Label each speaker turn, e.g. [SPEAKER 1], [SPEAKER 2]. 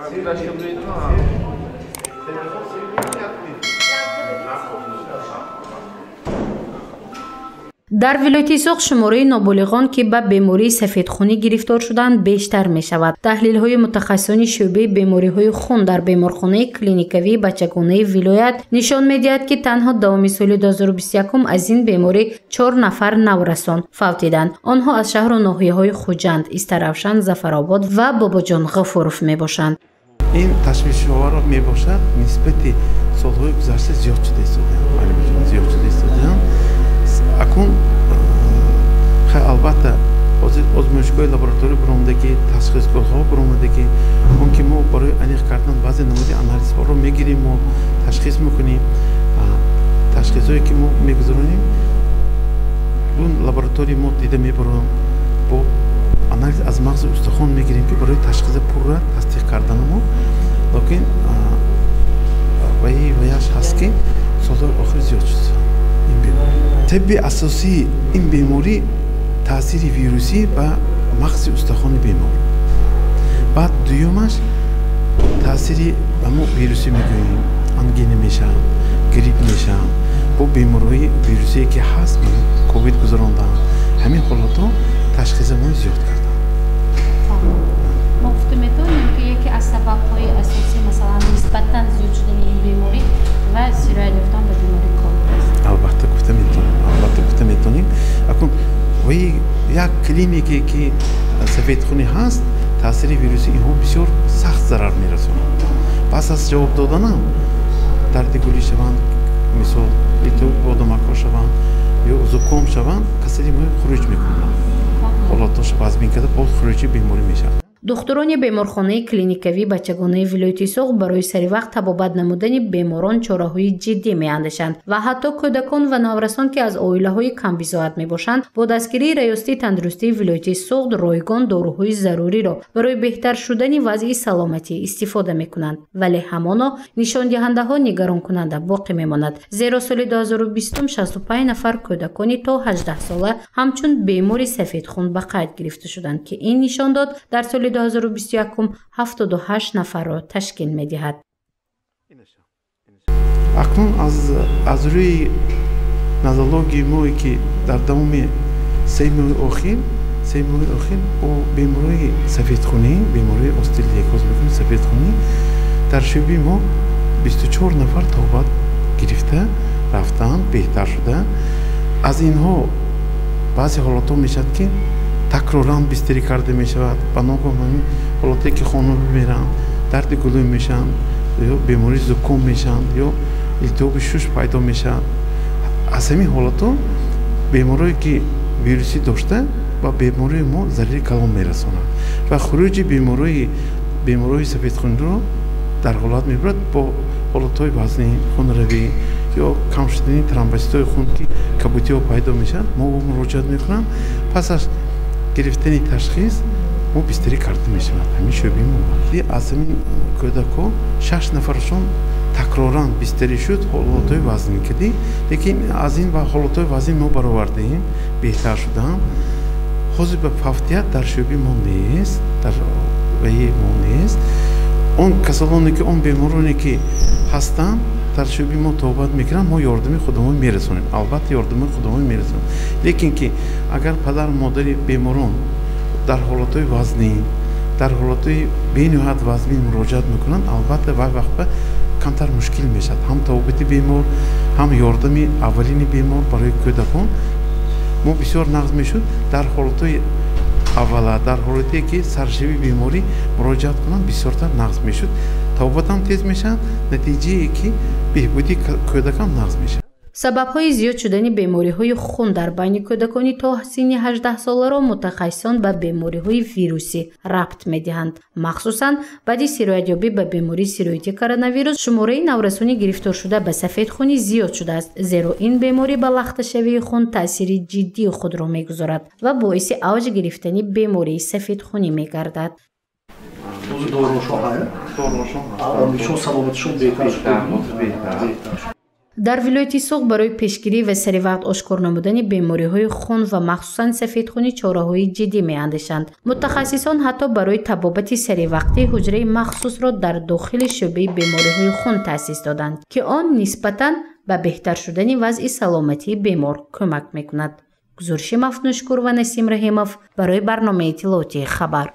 [SPEAKER 1] Дар вилояти Суғд шумораи ноболиғон, ки ба бемории сафедхунӣ гирифтор шуданд, бештар мешавад. Таҳлилҳои мутахассисони шӯъбаи бемориҳои хун дар беморхонаи клиникавии бачагонаи вилоят нишон медиҳад, ки танҳо давоми соли 2021 аз ин беморӣ 4 нафар наврасон фавтиданд. Онҳо аз шаҳру ноҳияҳои Хуҷанд, Истаравшан, Зафаробод ва Бобоҷон Ғафуров мебошанд.
[SPEAKER 2] Ин ташвишовар мебошад, нисбати солҳои гузашта зиёд шуда истодаанд. Зиёд шуда истодаанд. Акун хай, албатта, ҳозир озмоишгоҳи лаборатория баромадагӣ, ташхисгоҳҳо баромадагӣ, он ки мо барои аниқ кардан баъзе намуди анализҳоро мегирем, мо ташхис мекунем. Ташхисҳое ки мо мегузаронем, он лаборатория мо дида мебарам, бо анализ аз мағзи устухон мегирем, ки барои ташхиса пурра тасдиқ кардана мо. Лекин ваи ваяш ҳаст, ки солҳои охир зиёд шуд ин беморӣ. Тибби асосии ин беморӣ таъсири вирусӣ ба мағзи устухони бемор, баъд дуюмаш таъсири ба мо вирусӣ мегӯем, ангина мешаванд, грипп мешаванд, бо бемориҳои вирусие ки ҳаст, ковид гузаронданд. Ҳамин ҳолатҳо ташхиса мо зиёд карданд.
[SPEAKER 1] Мо гуфта метавонем, ки яке аз сабабҳои асосӣ, масалан, нисбатан зиёд шудани ин беморӣ ва сироят ёфтан ба бемории ковид аст?
[SPEAKER 2] Албатта, гуфта метавонем, албатта, гуфта метавонем. Акун ваи як клинике ки сафедхунӣ ҳаст, таъсири вируси инҳо бисёр сахт зарар мерасонад. Пас аз ҷавоб доданам дарди гулӣ шаванд, мисол, илтиҳоби бодомакҳо шаванд ё зуком шаванд, касали мо хуруҷ мекунанд, ҳолатҳоша вазмин карда, боз хуруҷи беморӣ мешавад.
[SPEAKER 1] Духтурони беморхонаи клиникавии бачагонаи вилояти Суғд барои саривақт табобат намудани беморон чораҳои ҷиддӣ меандешанд ва ҳатто кӯдакон ва наврасон, ки аз оилаҳои камбизоат мебошанд, бо дастгирии Раёсати тандурустии вилояти Суғд ройгон доруҳои заруриро барои беҳтар шудани вазъи саломатӣ истифода мекунанд. Вале ҳамоно нишондиҳандаҳо нигаронкунанда боқӣ мемонад, зеро соли 2020 65 нафар кӯдакони то 18 сола ҳамчун бемори сафедхун ба қайд гирифта шуданд, ки ин нишондод дар соли 2021 78 нафарро ташкил медиҳад.
[SPEAKER 2] Акнун аз рӯи нозологияи мое, ки дар давоми 3 моҳи охир бо бемории сафедхунӣ, бемории остеолейкоз мекунем, сафедхунӣ, дар шӯъбаи мо 24 нафар табобат гирифта рафтанд, беҳтар шуда. Аз инҳо баъзе ҳолатҳо мешавад, ки такроран бистарӣ карда мешавад. Ба ногоҳ ҳамин ҳолате ки хона бимиранд, дарди гулӯ мешаванд ё бемории зуком мешаванд ё илтиҳоби шуш пайдо мешавад. Аз ҳамин ҳолатҳо беморое ки вирусӣ дошта, ба бемории мо зарари калон мерасонад ва хуруҷи бемориҳои сафедхуниро дар ҳолат мебарад бо ҳолатҳои вазнин, хунравӣ ё кам шудани тромбоситҳои хун, ки кабудиҳо пайдо мешаванд, мо муроҷиат мекунанд. Пас аз гирифтани ташхис мо бистарӣ карда мешавад ҳамин шӯъбаи мо. Аз ҳамин кӯдакҳо шаш нафарашон такроран бистарӣ шуд, ҳолатҳои вазнин кардӣ, лекин аз ин ҳолатҳои вазнин мо баровардем, беҳтар шуданд. Ҳозир ба фавтият дар шӯъбаи мо нест, дар ваи мо нест. Он касалоне ки, он бемороне ки ҳастанд, дар шӯъбаи мо табобат мекунанд, мо ёрдами худамон мерасонем, албатта, ёрдами худамон мерасонем. Лекин ки агар падару модари беморон дар ҳолатҳои вазнин, дар ҳолатҳои бениҳоят вазнин муроҷиат мекунанд, албатта, вай вақт камтар мушкил мешавад ҳам табобати бемор, ҳам ёрдами аввалини бемор. Барои кӯдакон мо бисёр нағз мешуд, дар ҳолатҳои аввала, дар ҳолате ки саршавии беморӣ муроҷиат кунанд, бисёртар нағз мешуд, табобатам тез мешавад, натиҷае ки беҳбудии кӯдакам нағз мешавад.
[SPEAKER 1] Сабабҳои зиёд шудани бемориҳои хун дар байни кӯдакони то синни 18 соларо мутахассисон ба бемориҳои вирусӣ рабт медиҳанд. Махсусан баъди сироятёбӣ ба бемории сирояти коронавирус шумораи наврасони гирифторшуда ба сафедхунӣ зиёд шудааст, зеро ин беморӣ ба лахташавии хун таъсири ҷиддии худро мегузорад ва боиси авҷ гирифтани бемории сафедхунӣ мегардад.
[SPEAKER 3] Дорушон саломатишон беҳтар.
[SPEAKER 1] Дар вилояти Суғд барои пешгирӣ ва саривақт ошкор намудани бемориҳои хун ва махсусан сафедхунӣ чораҳои ҷиддӣ меандешанд. Мутахассисон ҳатто барои табобати саривақтӣ ҳуҷраи махсусро дар дохили шӯъбаи бемориҳои хун таъсис доданд, ки он нисбатан ба беҳтар шудани вазъи саломатии бемор кӯмак мекунад. Гузориши Мафнушкур ва Насим Раҳимов барои барномаи иттилоотии «Хабар».